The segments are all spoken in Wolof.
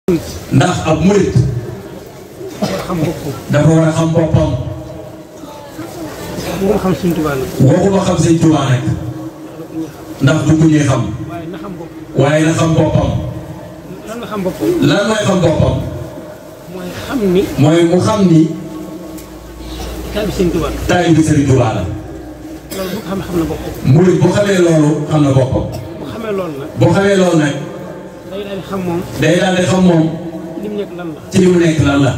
ndax ab murit dafa war a xam boppam. waxuma xam Sëñ Tuubaa nag. waxuma xam Sëñ Tuubaa nag. ndax du ko ñuy xam. waaye na xam boppam. lan nga xam boppam. lan mooy xam boppam. mooy xam ni. mooy mu xam ni. taalibe Sëñ Tuubaa. taalibe Sëñ Tuubaa la. loolu bu xam na boppam. murit bu xamee loolu xam na boppam. bu xamee loolu nag. bu xamee loolu nag. day daal di xam moom. day daal di xam moom. li mu nekk lan la. ci li mu nekk lan la.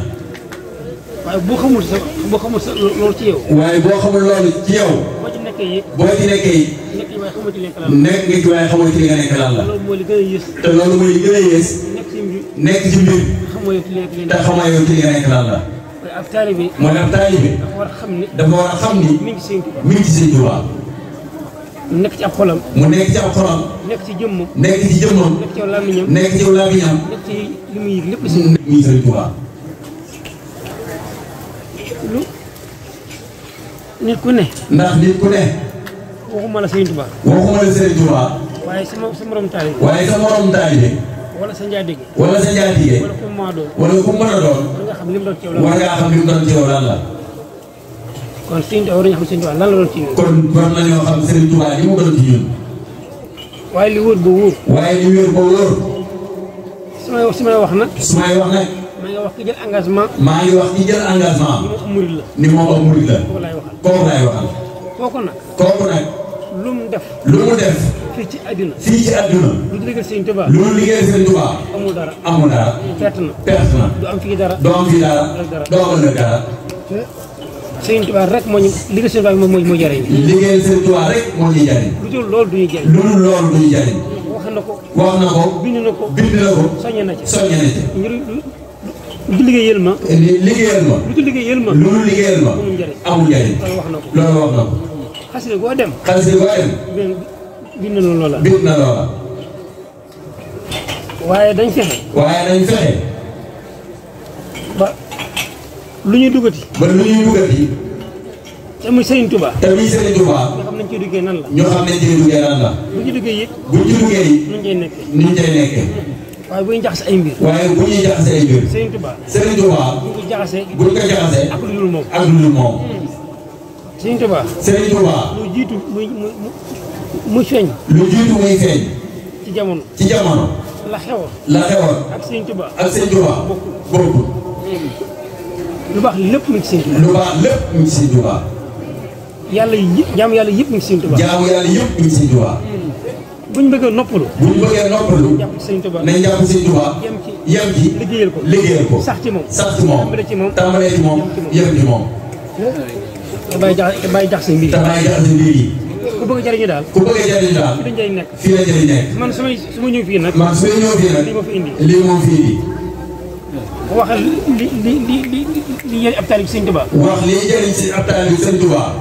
waaye boo xamul sa loolu ci yow. waaye boo xamul loolu ci yow. boo ci nekkee it. boo ci nekkee it. nekk ci waaye xamoo ci nekk lan la. nekk nga ci waaye xamoo ci li nga nekk lan la. loolu mooy li gën a yées. te loolu mooy li gën a yées. nekk ci mbir. nekk ci mbir. xamoo yow ci li te xamoo yow ci li nga nekk lan la. mooy ab taalibe. mooy ab taalibe. dafa war a xam ni. dafa war a xam ni. mi ngi ci Sëñ Tuubaa. mi ngi ci Sëñ Tuubaa. mu nekk ci ab xolam. mu nekk ci ab xolam. nekk ci jëmmam. nekk ci jëmmam. nekk ci làmmiñam. nekk ci làmmiñam. nekk ci li muy yëg lépp si. mi ngi Sëñ Tuubaa. lu nit ku ne. ndax nit ku ne. waxuma la Sëñ Tuubaa. waxuma la Sëñ Tuubaa. waaye sa morom taalibe. waaye sa morom taalibe. wala sa njaatige. wala sa njaatige. wala ku mu mën a doon. wala ku mu mën a doon. war nga xam li mu doon ci yow lan la. war ngaa xam li mu doon ci yow lan la. kon Sëñ Tuubaa war nañu xam Sëñ Tuubaa lan la doon ci ñun. kon war nañoo xam Sëñ Tuubaa li mu doon ci ñun. waaye li wóor ba wóor. waaye li wóor ba wóor. su may wax nag. su may wax nag. maa ngi wax ki jël engagement. maa ngi wax ki jël engagement. ni moom murid la. ni moom am murid la. kooku laay waxal. kooku laay waxal. kooku nag. kooku nag. lu mu def. lu mu def. fii ci àddina. fii ci àdduna. lu liggéey Sëñ Tuubaa. lu liggéey Sëñ Tuubaa. amul dara. amul dara. perte na. perte na. du am fii dara. doo am fii dara. doo am ëllëg dara. Sëñ Tuubaa rek moo ñu liggéey Sëñ Tuubaa moo jariñ. liggéey Sëñ Tuubaa rek moo ñuy jariñ. lu dul loolu du ñuy jariñ. lu dul loolu du ñu jariñ. wax na ko. wax na ko. bind na ko. bind na ko. soññe na ci. soññe na ci. lu ci liggéeyal ma. liggéeyal ma. lu ci liggéeyal ma. lu liggéeyal ma. amul njariñ. amul njariñ. loolu wax na ko. loolu wax na ko. xasida goo dem. xasida goo dem. bind na loola. bind na loola. waaye dañ fexe. waaye dañ fexe. ba lu ñuy dugati. ba lu ñuy dugati. te muy Sëñ Tuubaa. te muy Sëñ Tuubaa. ñoo xam nañ ciy duggee nan la. ñoo xam ne ciy duggee nan la. bu ñu duggee it. bu ñu duggee it. nu ñu cay nekkee. nu ñu cay nekkee. waaye bu ñu jaxase ay mbir. waaye bu ñuy jaxase ay mbir. Sëñ Tuubaa. Sëñ Tuubaa. bu ñu ko jaxasee. bu ñu ko jaxasee. ak lu dul moom. ak lu dul moom. Sëñ Tuubaa. Sëñ Tuubaa. lu jiitu muy feeñ. lu jiitu muy feeñ. ci jamono. ci jamono. la xewoon. la xewoon. ak Sëñ Tuubaa. ak Sëñ Tuubaa. bokkul. lu baax lépp mu ngi ci Sëñ Tuubaa. lu baax lépp mu ngi Sëñ Tuubaa. yàlla yi jaamu yàlla yëpp mu ngi ci Sëñ Tuubaa. jaamu yàlla yëpp mu ngi Sëñ Tuubaa. bu ñu bëggee noppalu. bu ñu bëggee noppalu. jàpp ci Sëñ Tuubaa. nañ jàpp Sëñ Tuubaa. yem ci. liggéeyal ko. liggéeyal ko. sax ci moom. sax ci moom. tàmbalee ci moom. tàmbalee ci moom. yem ci moom. te bàyyi jax sa mbir yi. te bàyyi jax sa mbir yi. ku bëgg a jariñu daal. ku bëgg a jariñu daal. fii la njëriñ nekk. fii la njëriñ nekk. man su ma ñëw fii nag. man su ma ñëw fii nag. lii ma fi indi. lii moom fi indi. waxal li yëri ab taalib Sëñ Tuubaa. wax lii jëriñ si ab taalib Sëñ Tuubaa.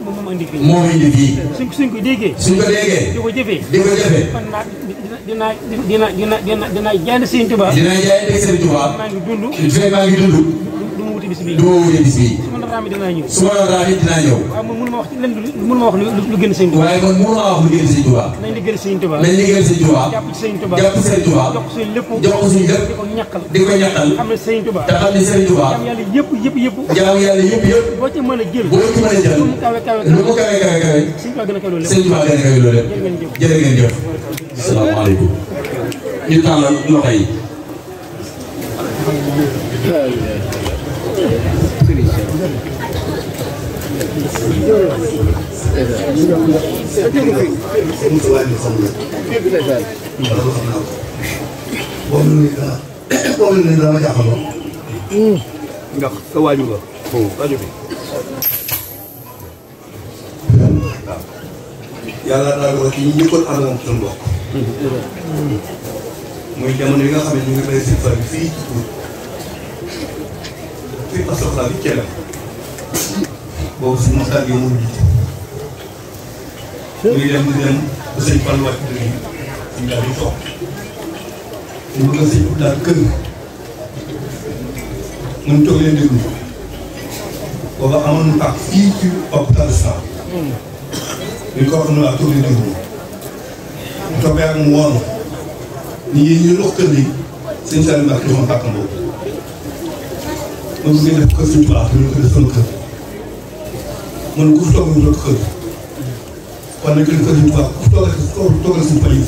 moom indi fii. moo indi fii. suñ ko déggee. suñ ko déggee. di ko jëfee. di ko jëfee. man dinaa jaay Sëñ Tuubaa. dinaa jaay Sëñ Tuubaa. maa ngi dund. fekk maa ngi dund. du ma wuti bis bii. du ma wuti bis bii. su ma la raamee dinaa ñëw. su ma la raamee dinaa ñëw. waaw man mënuma wax ci lenn mënuma wax lu gën Sëñ Tuubaa. waaye man mënuma wax lu gën Sëñ Tuubaa. nañ liggéeyal Sëñ Tuubaa. nañ liggéeyal Sëñ Tuubaa. jàpp ci Sëñ Tuubaa. jàpp Sëñ Tuubaa. jox ko suñ lépp. jox ko suñ lépp. di ko ñàkkal. di ko ñàkkal. xam ne Sëñ Tuubaa. te xam ne Sëñ Tuubaa. jaam yàlla yëpp. jaam yàlla yëpp. boo ci mën a jël. boo ci mën a jël. lu mu kawe lu mu kawe. Sëñ Tuubaa gën a kawe loolu lépp. Sëñ Tuubaa gën a kawe loolu lépp. jërë ngeen jëf. asalaamaaleykum. ñu tàllal loxo yi. boobu ni dama jaaxaloo. ndax sa waaju nga. waaju bi. waaw. yàlla daal ko ci ñi njëkkoon ànd moom suñu mbokk. muy jamono yi nga xam ne ñu ngi bay si far bi fii ci Pout. fii Assoxla bi Thiel. boobu si Moussa Gueye moo jiite. muy dem di dem ba sëñ Fall wàcc dëgg yi ñu daal di toog. ñu bëgg a sëñ Pout daal kër mun toog leen déglu booba amoon na ak fii ci hôpital Sam. ñu ko wax noonu ak toog leen déglu. mu toogee ak mu woon ni yéen ñu dox kër yi sëñ Saliou Mbacke joxoon pàkkam boobu ma bëggee def kër suñu tubaab ñu ko def sama kër man ku fi toog ñu toog kër kon nag kër suñu tubaab ku fi toogal suñu pay yi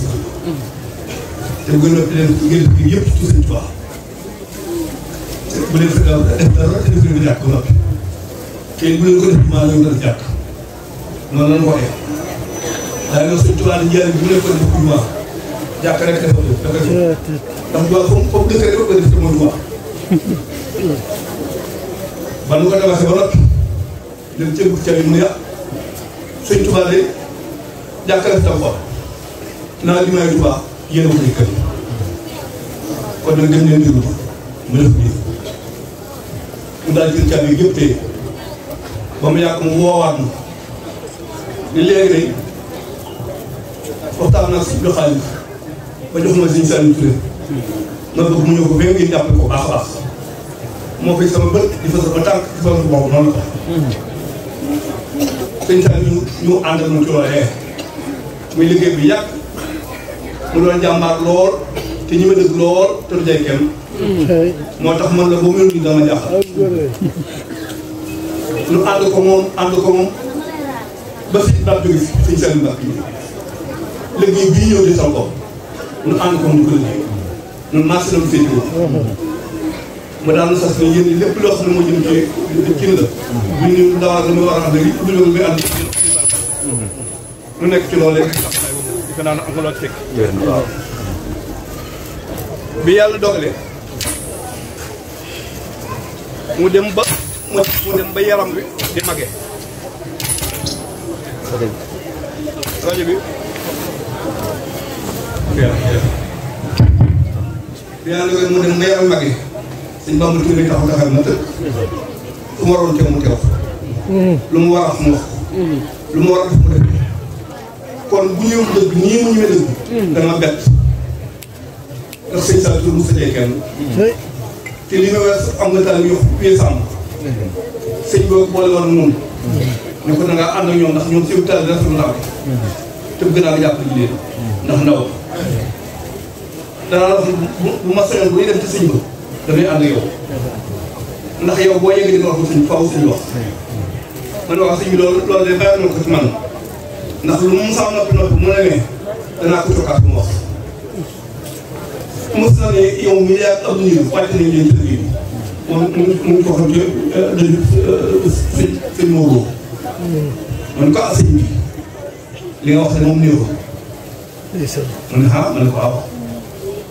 te bu gën a leen ngeen kii yëpp ci suñu tubaab bu leen fa def dara te def leen jàkk ba noppi te bu leen ko def maa ñëw dara jàkk noonu la ñu waxee waaye nag suñu tubaab njëriñ bu leen ko def jumaa jàkk rek dafa def ndax jumaa foofu dëkk rek ko def te mooy jumaa ba nu ko tabaxee ba noppi leen cëggu ca yi mu ne ah suñ tubaab de jàkk rek tam xool naa li may tubaab yéen a ko kër kon nag dem leen déglu mu def biir mu daal jël caabi yi yëpp téye ba mu yàgg mu woowaat ma ni léegi day waxtaan naa si xaalis ba jox ma Sëñ Saliou Touré ma bëgg mu ñëw ko ba ngeen jàppale ko baax a baax moo fay sama bët di fa sama tànk di fa sama bopp noonu la ko Sëñ Saliou ñu àndal mu ci loolee muy liggéey bi yàgg mu doon jàmbaar lool te ñi ma dëgg lool te du jay kenn moo tax man la ba mu ni dama jàppal ñu ànd ko moom ba si daal jóge fi Sëñ Saliou Mbacke liggéey bii ñëw di ko ñu ànd ko moom di ko liggéey ñun marché la mu féetewoo ma daan sas ne yéen lépp loo xam ne moo jëm ci la bu ñu dawal la muy war a ànd ak bu ñu muy ànd lu nekk ci loolu léegi di ko naan am nga loo ci teg bi yàlla dogalee mu dem ba yaram bi di màggee rajo bi bi yàlla dogalee mu dem ba yaram bi màggee sëñ Bamba Touré taxaw taxaw na tëdd fu mu waroon teew mu teew lu mu war a wax mu wax lu mu war a def mu def kon bu ñëw dëgg nii mu ñëwee dëgg dama bett ndax sëñ Saliou Touré mu sëjee kenn te li nga wees am nga taal ñu pied sàmm sëñ boobu boole woon moom ne ko da ngaa ànd ak ñoom ndax ñoom seen taal rafetlu ndaw te bëgg naa nga jàpp ji leen ndax ndaw danaa la wax bu ma soñoon bu ñuy dem ci sëñ ba damay ànd ak yow ndax yow boo yeggee di nga wax ko suñ faw suñu wax man wax sëñ bi loolu de bàyyi na ko ci man ndax lu mu sax noppi mu ne ne danaa ko cokkaat bu mu wax mos na ne yow mi yaa ab niir wàcc nañ leen ci liggéey bi moom mu ngi ko xam ci sëñ Maodo man ko sëñ bi li nga wax ne moom néew ko mu ne ah ma ne ko waaw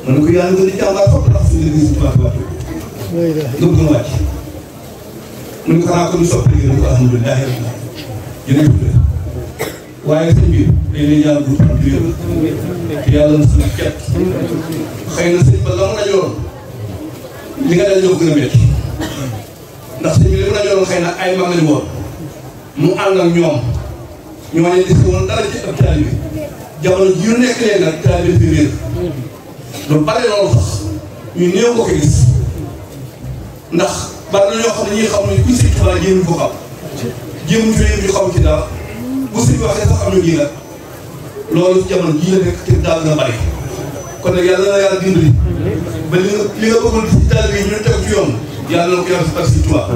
ma ne ko yaa ngi gën di jàmbaar foofu ndax suñu liggéey si tubaab wàcc nga bëgg a wàcc mu ne ko xanaa ko ñu soppi liggéey ne ko alhamdulilah jërëjëf waaye sëñ bi dañ lay ñaan bu am di wér yàlla na suñu cet xëy na sëñ ba la mu najoon li nga dal ñoo gën a métti ndax sëñ bi li mu najoon xëy na ay mag lañu woon mu ànd ak ñoom ñoo ne di woon dara ci ab taalibe bi jamono ji ñu nekk leen nag taalibe bi réer lu bari loolu sax ñu néew ko ko gis ndax bari na ñoo xam ne ñi xam ne kuy sëñ Tuubaa jéem ko xam jéem fi ñu xam ci dara bu sëñ bi waxee sax am ñu ji nag loolu jamono jii la nekk te daal na bari kon nag yàlla na yàlla dimbali ba li nga bëggoon ci taalibe yi ñu teg ci yoon yàlla na ko yàlla si par Sëñ Tuubaa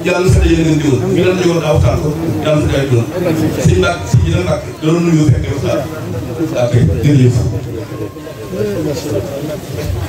yàlla na fa daje ngeen diwoon ñu leen diwoon daa waxtaan ko yàlla na fa daje diwoon sëñ Mbacke sëñ ji la Mbacke loolu nuyu fekkee waxtaan daa koy jërëjëf